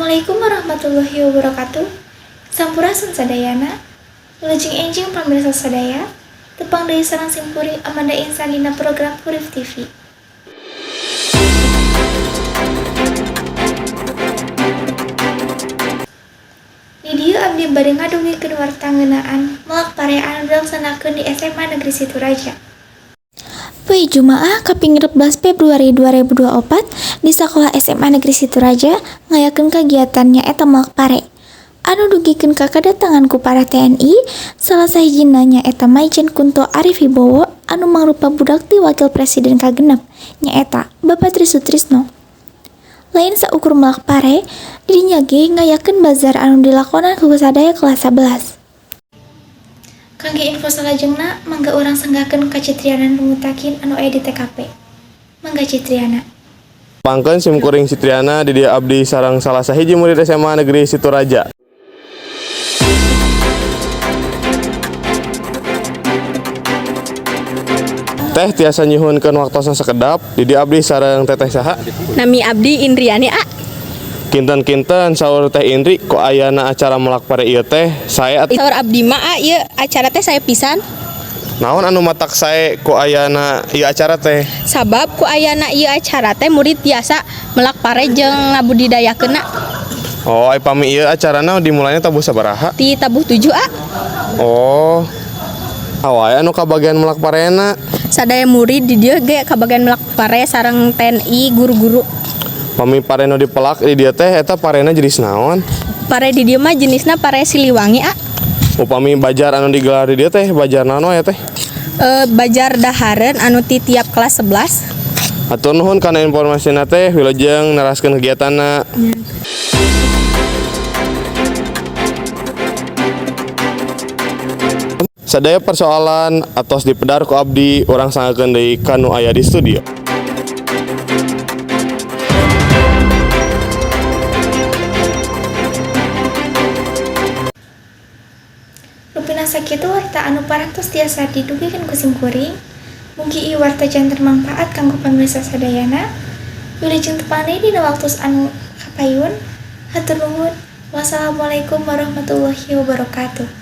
Assalamualaikum warahmatullahi wabarakatuh. Sampurasun sadayana. Wilujeng enjing pamirsa sadaya. Tepang deui sareng simkuring Amanda Insan dina program Huruf TV. Di dieu abdi bade ngadugikeun warta ngeunaan melak pare anu dilaksanakeun di SMA Negeri Situraja. Poe Jumaah kaping 16 Februari 2024 di Sakola SMA Negeri Situraja ngayakeun kagiatan nyaeta melak pare anu dugikeun ka kadatangan ku para TNI, salah sahijina nyaeta Mayjen Kunto Arif Wibowo anu mangrupa budak ti Wakil Presiden kagenep, nyaeta Bapak Tri Sutrisno. Lain saukur melak pare, di dinya ge ngayakeun bazar anu dilakonan ku sadaya kelas 11. Kangge info salajengna, mangga urang sanggakeun ka Citriana Nur Mutakin anu aya di TKP. Mangga, Citriana. Pangkeun sim kuring Citriana, di dieu abdi sareng salah sahiji murid SMA Negeri Situraja. Teh, tiasa nyuhunkeun waktosna sakedap? Di dieu abdi sareng teteh saha? Nami abdi Indriani, A. Kinten-kinten saur Teh Indri, ku ayana acara melak pare ieu teh sae Saur abdi mah, A, ieu acara teh sae pisan. Naon anu matak sae ku ayana ieu acara teh? Sabab ku ayana ieu acara teh murid tiasa melak pare jeung ngabudidayakeunna. Oh, ai pami ieu acarana dimulainya tabuh sabaraha? Ti tabuh 7, A. Oh. Saha wae anu kabagian melak parena? Sadaya murid di dieu ge kabagian melak pare sareng TNI, guru-guru. Pami pare nu dipelak di dieu teh eta parena jenis naon? Pare di dieu mah jenisna pare Siliwangi, A. Upami bajar anu digelar di dieu teh bajar naon wae, Teh? Bajar dahareun anu ti tiap kelas 11. Hatur nuhun kana informasina, Teh, wilujeng neraskeun kegiatanna. Sadaya persoalan atos dipedar ku abdi, urang sanggakeun deui ka nu aya di studio. Rupina sakitu warta anu parantos tiasa didugikeun ku simkuring. Mugi ieu warta janten mangpaat kanggo pamirsa sadayana. Wilujeng tepang deui dina waktos anu kapayun. Hatur nuhun. Wassalamualaikum warahmatullahi wabarakatuh.